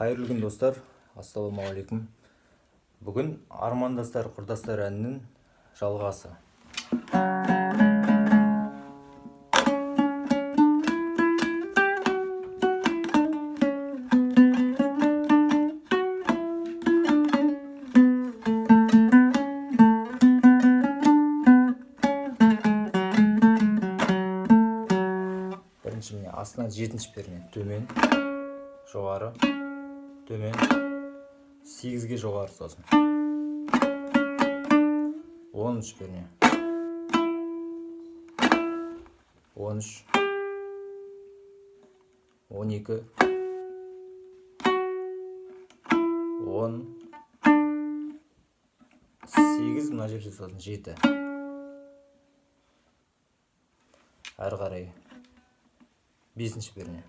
Қайырлы күн, достар, ассалаумағалейкум. Бүгін «Армандастар, құрдастар» әнінің жалғасы. Бірінші, міне, астынан жетінші перне төмен, жоғары, төмен, сегізге жоғары, сосын 10-перне, 13, 12, 10, 8, мына жерде сосын жеті. Әрі қарай бесінші перне,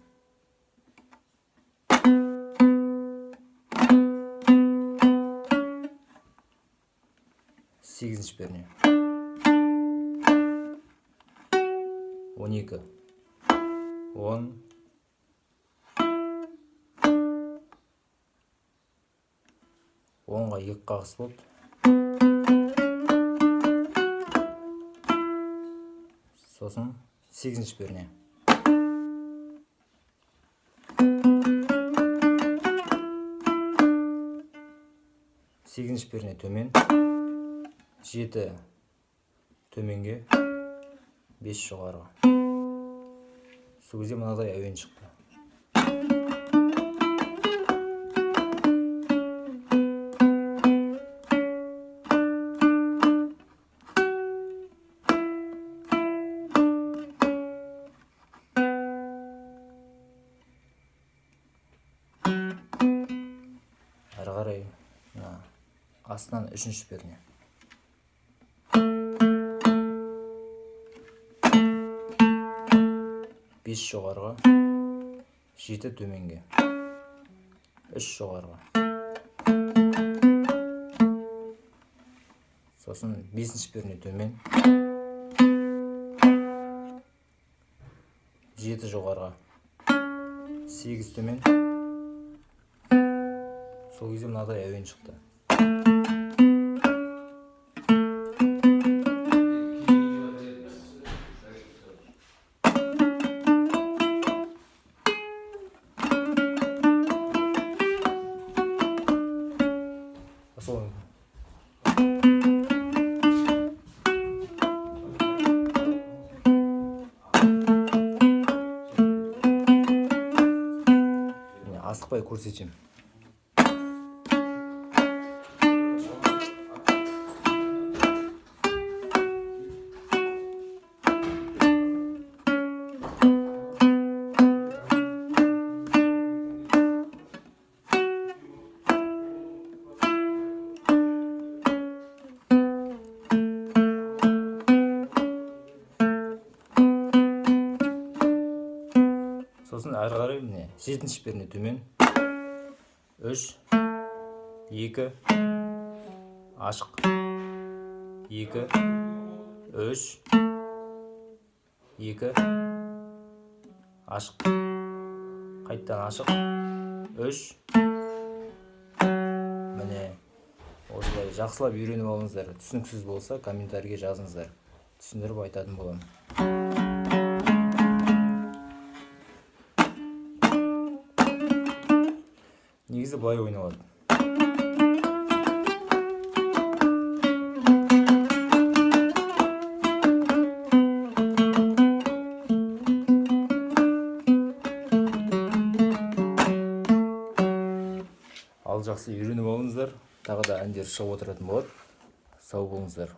сегізінші перне, 12, 10, 10-ға екі қағыс болды. Сосын сегізінші перне, сегізінші перне төмен, жеті төменге, бес жоғарыға. Сол кезде мынадай әуен шықты. Әрі қарай мына астынан үшінші перне, бес жоғарыға, жеті төменге, үш жоғарыға, сосын бесінші перне төмен, жеті жоғарыға, сегіз төмен. Сол кезде мынадай әуен шықты. Сол. Міне, асықпай көрсетемін. Сосын әрі қарай, міне, жетінші перне төмен, үш, екі, ашық, екі, үш, екі, ашық, қайтадан ашық, үш. Міне, осылай жақсылап үйреніп алыңыздар. Түсініксіз болса, комментарийге жазыңыздар, түсіндіріп айтатын боламын. Негізі былай ойналады. Ал жақсы үйреніп алыңыздар, тағы да әндер шығып отыратын болады. Сау болыңыздар.